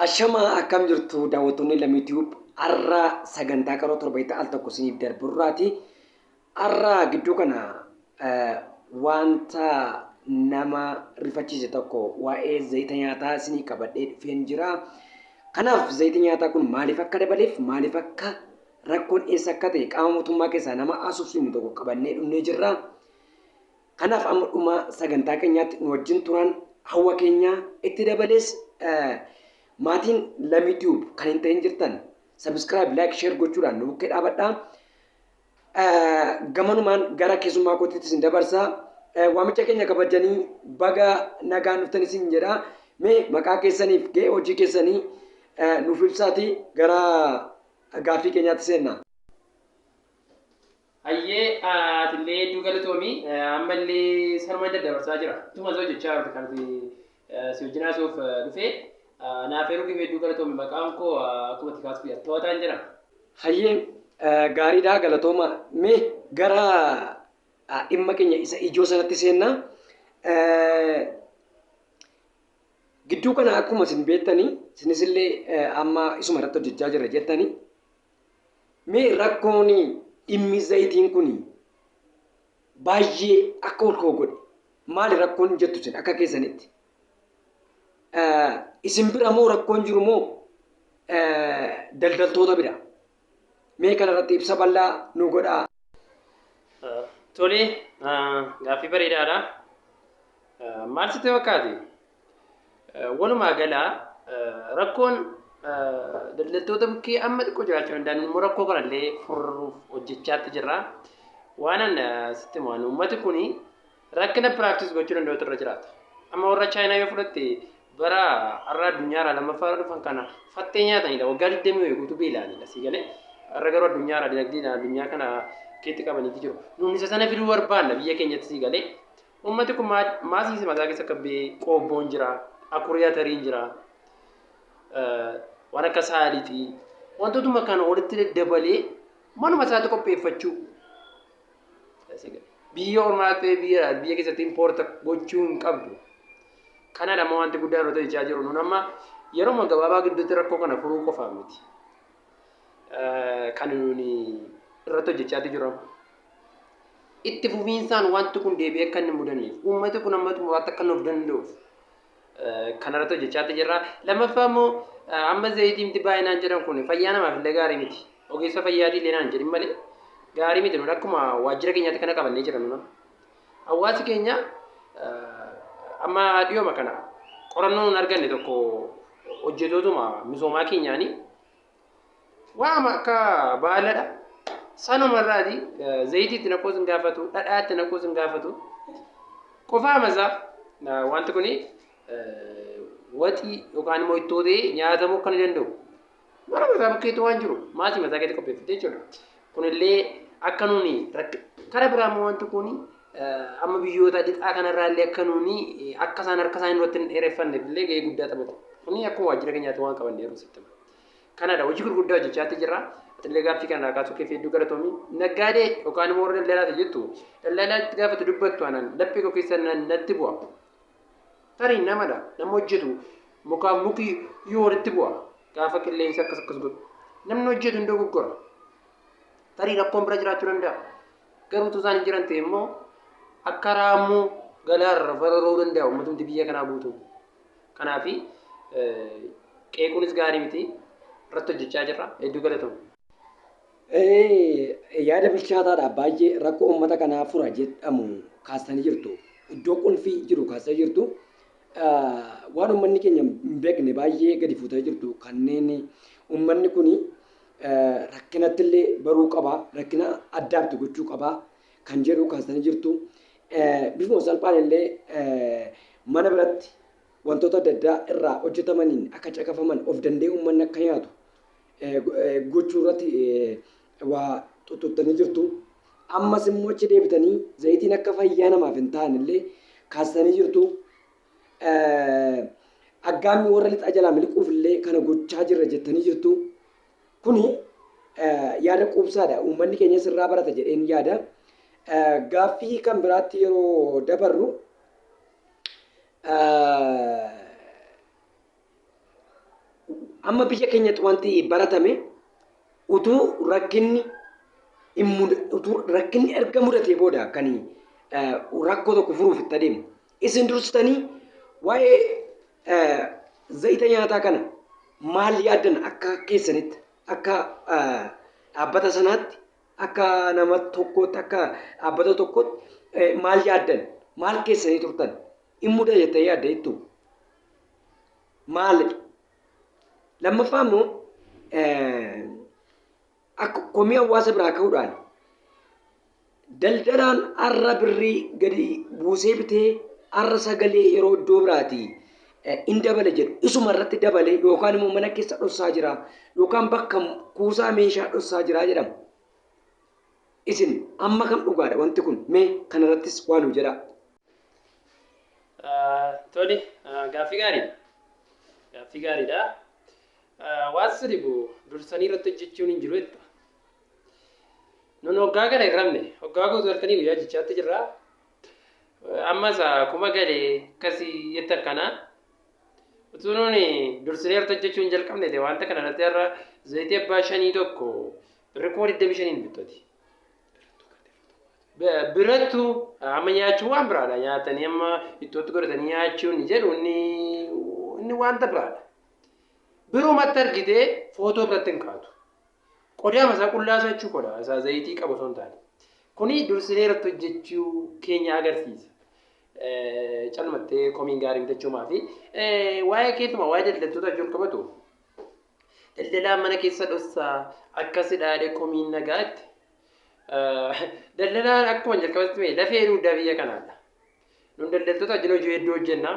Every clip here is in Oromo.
Ashamaa, akkam jirtu daawwattoonni Lammii Tube? Har'a sagantaa qaroo torbeetti al tokko isiniif darburraati. Har'a gidduu kana wanta nama rifachiise tokko waa'ee zayita nyaataa isinii qabadhee dhufeen jira. Kanaaf zayiti nyaataa kun maaliif akka dabaleef, maaliif akka rakkoon eessa akka ta'e qaama mootummaa keessaa nama haasofsiifnu tokko qabannee dhufnee jirra. Kanaaf amma dhuma sagantaa keenyaatti nu wajjin turan hawwa keenya. Itti dabalees maatiin Lammii Tube kan hin ta'in jirtan subscribe, like, share gochuudhaan nu bukkee dhaabadhaa. Gamanumaan gara keessummaa kootiitti isin dabarsa. Waamicha keenya kabajanii baga nagaan dhuftan isin jedha. Mee maqaa keessaniif gahee hojii keessanii nuuf ibsaatii gara gaaffii keenyaatti seenna. Hayyee, atillee hedduu galatoomi. Ammallee sanumaan daddabarsaa jira. Tuma isa hojjechaa jirtu kan si wajjin haasa'uuf dhufe. Naaf eeruu keef hedduu galatoomi. Maqaan koo akkuma itti kaasuuf to'ataan jedhama. Hayyee, gaariidha, galatooma. Mee gara dhimma keenya isa ijoo sanatti seenna. Gidduu kana akkuma isin beektanii, isinis illee amma isuma irratti hojjechaa jirra jettanii, mee rakkoon dhimmi zayitiin kun baay'ee akka ol ka'u godhe maali rakkoon jettu isin akka keessanitti? Isin bira moo rakkoon jiru moo daldaltoota bira? Mee kanarratti ibsa bal'aa nu godhaa. Tole, gaaffii bareedaadha. Maal sitti fakkaate? Walumaa gala rakkoon daldaltoota bukkee amma xiqqoo jiraachuu danda'an, immoo rakkoo kanallee furuuf hojjechaatti jirra. Waanan sitti himu, uummati kuni rakkina practice gochuu danda'utu irra jiraata. Amma warra Chaayinaa yoo fudhatte, bara har'a addunyaarraa lammaffaarra dhufan kana fattee nyaatanidha. Waggaa 20 guutuu beela'anidha. Sii galee, har'a garuu addunyaarraa dinagdeedhaan addunyaa kana keetti qabaniiti jiru. Nuuni isa sana fiduu barbaanna biyya keenyatti, sii galee. Uummati kun maasii mataa keessa akka bee qoobboon jira, akurii atariin jira, waan akka saalixii, wantootuma kana walitti daddabalee manuma isaatti qopheeffachuu. Biyya ormaa ta'e biyya keessatti import gochuu hin qabdu. Kanadha amma wanti guddaan irratti hojjechaa jiru. Nun amma yeroo gabaabaa gidduutti rakkoo kana furuu qofaaf miti kan nuni irratti hojjechaa jiru. Itti fufiinsaan wanti kun deebi'ee akka inni mudanneef, uummati kun amma xumuraatti akka nuuf danda'uuf kanarratti hojjechaa jirra. Lammaffaa immoo amma zayitiin baay'inaan jedhan kun fayyaa namaaf illee gaarii miti. Ogeessa fayyaatii illee naan jedhin malee gaarii miti. Nun akkuma waajjira keenyaatti kana qabannee jira nuna. Hawaasi keenya amma dhiyooma kana qorannoo nun arganne tokko hojjetootuma misoomaa keenyaanii waama akka baaladha. Sanuma irraati zayitii itti naquus hin gaafatu, dhadhaa itti naquus hin gaafatu. Qofaa masaa wanti kuni waxii yookaan immoo ittoo ta'ee nyaatamuu akka ni danda'u. Mana mataa bukkeetu waan jiru maasii mataa keetti qopheeffate jechuudha. Kunillee akka nuuni karaa biraa immoo wanti kun amma biyyoota lixaa kanarraa illee akka nuuni akka isaan harka isaanii irratti hin dheereffanneef illee gahee guddaa taphata. Kuni akkuma waajjira keenyaatti waan qabanneeru sitti. Kanadha, hojii gurguddaa hojjechaatti jirra. Atillee gaaffii kana kaasuu keef hedduu galatoomi. Naggaadee yookaan immoo warra daldalaati jettu, daldalaatti gaafatu dubbattu, anaan laphee koo keessa natti bu'a. Tarii namadha, nama hojjetu mukaaf muki yoo walitti bu'a gaafa qilleensi akkas akkas godhu. Namni hojjetu hin dogoggora. Tarii rakkoon bira jiraachuu danda'a. Garuu utuu isaan hin jiran ta'e immoo akka raammoo galaarra fararoo danda'a uummatumti biyya kanaa guutuu. Kanaafi qeequunis gaarii miti, irratti hojjechaa jirra. Hedduu galatoomi. Yaada bilchaataadha, baay'ee rakkoo uummata kanaa fura jedhamu kaastanii jirtu. Iddoo qulfii jiru kaastanii jirtu. Waan uummanni keenya hin beekne baay'ee gadi fuutanii jirtu. Kanneen uummanni kun rakkinatti illee baruu qaba, rakkina addaatti gochuu qaba kan jedhu kaastanii jirtu. Bifuma salphaan illee mana biratti wantoota adda addaa irraa hojjetamaniin akka caqafaman, of danda'ee uummanni akka nyaatu gochuu irratti waa tuttuqxanii jirtu. Ammas immoo achi deebitanii zayitiin akka fayyaa namaaf hin taane illee kaastanii jirtu. Aggaammi warra lixaa jalaa miliquuf illee kana gochaa jirra jettanii jirtu. Kuni yaada quubsaadha. Uummanni keenya sirraa barata jedheen yaada. Gaaffii kan biraatti yeroo dabarru, Amma biyya keenyatti wanti baratame utuu rakkinni utuu rakkinni erga mudatee booda kan rakkoo tokko furuuf itti adeemu. Isin dursitanii waa'ee zayita nyaataa kana maal yaaddan akka keessanitti, akka dhaabbata sanaatti, akka nama tokkootti, akka dhaabbata tokkootti maal yaaddan, maal keessanii turtan, hin mudata jettanii yaadda jettu maal? Lammaffaa immoo akka komii hawaasa biraa ka'uudhaan daldalaan har'a birrii gadi buusee bitee har'a sagalee yeroo iddoo biraati in dabale jedhu isuma irratti dabale yookaan immoo mana keessa dhossaa jira yookaan bakka kuusaa meeshaa dhossaa jira jedhama. Isin amma kam dhugaadha wanti kun, mee kanarrattis waa nu jedhaa. Tole, gaaffii gaariidha. Gaaffii gaariidha. Waan si dhibu dursanii irratti hojjechuun hin jiru jetta. Nun hoggaa kana hin rabne, hoggaa guutuu halkanii guyyaa hojjechaatti jirra. Ammas kuma galee akkasii jettan kana utuu nuni dursinee irratti hojjechuu hin jalqabne ta'e wanta kana irratti har'a zayitii abbaa shanii tokko birri 25,000 bittoti. Birattu amma nyaachuun waan biraadha. Nyaatanii amma ittootti godhatanii nyaachuun jedhu inni wanta biraadha. Birumatti argitee footoo biratti hin kaatu. Qodaa masaa qullaa isaa jechuu qodaa isaa zayitii qabu osoo hin taane. Kuni dursinee irratti hojjechuu keenya agarsiisa. Calmattee komiin gaarii bitachuumaa fi waa'ee keessumaa waa'ee daldaltoota wajjin qabatu daldalaan mana keessa dhossaa akkasidha jedhee komiin nagaatti. Daldalaan akkuma jalqabatti mee lafee dugdaa biyya kanaadha. Nun daldaltoota wajjin hojii hedduu hojjenna.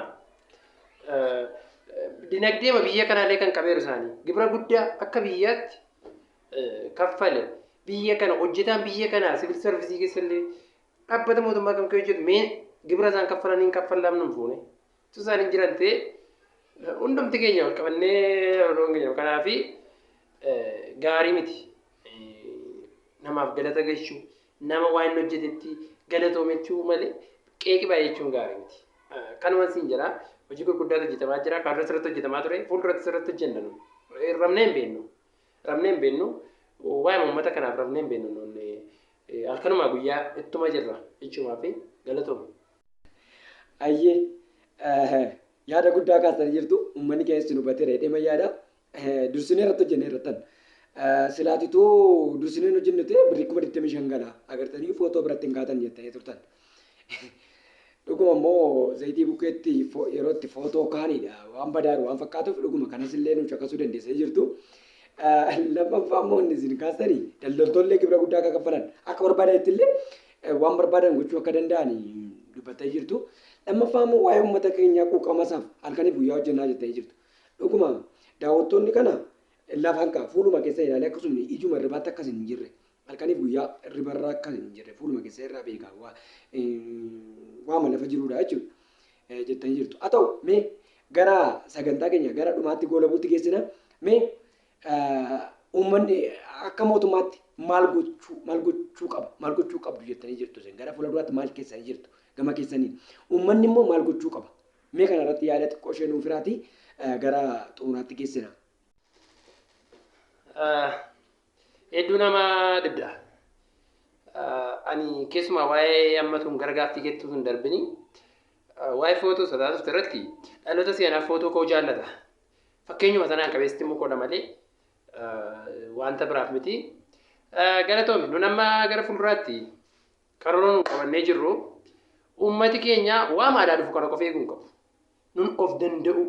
Dinagdee biyya kanaallee kan qabeeru isaanii gibira guddaa akka biyyaatti kaffale, biyya kana hojjetaan biyya kanaa siviil sarvisii keessallee dhaabbata mootummaa kam kee hojjetu mee gibira isaan kaffalanii hin kaffallamnu hin fuune. Utuu isaan hin jiran ta'e hundumti keenya wal qabannee loon keenya kanaafi gaarii miti. Namaaf galata gashuu, nama waan inni hojjetetti galatoomechuu malee qeeqi baay'achuun gaarii miti. Kanuma siin jedha, hojii gurguddaatu hojjetamaa jira, kan irratti hojjetamaa ture, fuulduratti irratti hojjenna nu. Rabnee hin beeknu. Rabnee hin beeknu. Waa'ee uummata kanaaf rabnee hin beeknu nuun halkanumaa guyyaa ittuma jirra jechuumaa fi galatooma. Ayyee, yaada guddaa kaastanii jirtu, uummanni keenya isin hubateera jedhee yaada. Dursinee irratti hojjennee irrattan. Silaatituu dursinee hojjenne ta'e birrii 25,000 gala agartanii footoo biratti hin kaatan jettanii turtan. Dhuguma immoo zayitii bukkeetti yeroo itti footoo kaanidha waan badaaru waan fakkaatuuf dhuguma kanas illee nu caqasuu dandeessanii jirtu. Lammaffaa immoo inni isin kaastanii daldaltoonni gibira guddaa akka kaffalan, akka barbaadanitti illee waan barbaadan gochuu akka danda'an dubbattanii jirtu. Lammaffaa immoo waa'ee uummata keenyaa quuqama isaaf halkanii guyyaa hojjennaa jettanii jirtu. Dhuguma daawwattoonni kana lafaan ka'a fuuluma keessa ilaalee akkasuma ijuma irribaatti akkas hin jirre, halkaniif guyyaa irribarraa akkas hin jirre fuuluma keessa irraa beekaa waama lafa jirudha jechuudha jettanii jirtu. Haa ta'u, mee gara sagantaa keenya gara dhumaatti goolabuutti geessina. Mee uummanni akka mootummaatti maal gochuu qaba, maal gochuu qabdu jettanii jirtu, isin gara fuula duraatti maal keessanii jirtu gama keessaniin, uummanni immoo maal gochuu qaba? Mee kana irratti yaada xiqqoo ishee nuuf firaati gara xumuraatti geessina. Hedduu nama dhibda. Ani keessumaa waa'ee amma tun gara gaaffii keettuu sun darbini waa'ee footoo isa irratti dhaloota seenaa footoo ka'uu jaallata. Fakkeenyuma sanaan qabeessitti immoo qoodha malee wanta biraaf miti. Galatoomi, nun amma gara fuulduraatti karoora nu qabannee jirru uummati keenya waa maadaa dhufu kana qofa eeguu hin qabu. Nun of danda'u.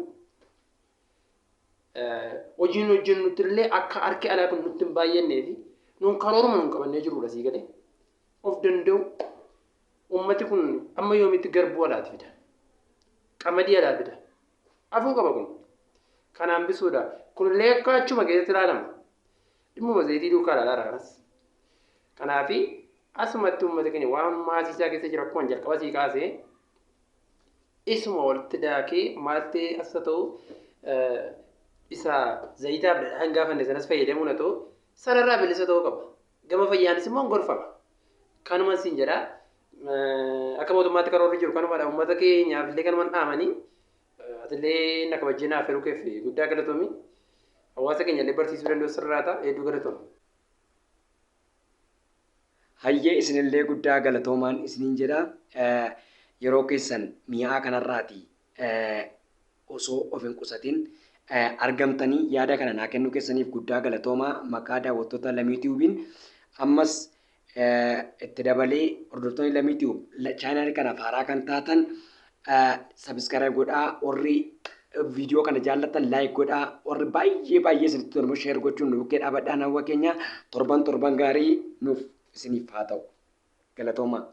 Hojiin hojjennutti illee akka harki alaa kun nutti hin baay'annee fi nun karooruma nun qabannee jirrudha sii galee. Of danda'u. Uummati kun amma yoomitti garbuu alaati fida? Qamadii alaa fida? Afuu qaba kun. Kanaan bisuudha. Kunillee akka achuma keessatti ilaalama. Dhimmuma zayitii duukaa ilaalaa kanas. Kanaafi asumatti uummata keenya waan maasii isaa keessa jiru akkuma jalqaba sii kaasee isuma walitti daakee maalti as ta'u isa zayitaaf dhadhaan gaafanne sanas fayyadamuun haa ta'u sanarraa bilisa ta'uu qaba. Gama fayyaanis immoo gorfama. Kanuma siin jedha. Akka mootummaatti karoorri jiru kanumadha. Uummata keenyaaf illee kanuman dhaamanii atillee na kabajjee naaf hiruu keef guddaa galatoomi. Hawaasa keenya illee barsiisuu danda'u sirraata hedduu galatooma. Hayyee, isinillee guddaa galatoomaan isiniin jedha. Yeroo keessan mi'aa kanarraati osoo of hin qusatin argamtanii yaada kana naa kennuu keessaniif guddaa galatoomaa maqaa daawwattoota Lamii Tiyuubiin. Ammas itti dabalee hordoftoonni Lamii Tiyuub chaanaalii kanaaf haaraa kan taatan subscribe godhaa, warri viidiyoo kana jaallatan like godhaa, warri baay'ee baay'ee isinitti tolu share gochuun nu bukkee dhaabadhaa. Hawwa keenya torban torban gaarii nuuf isiniif haa ta'u. Galatoomaa.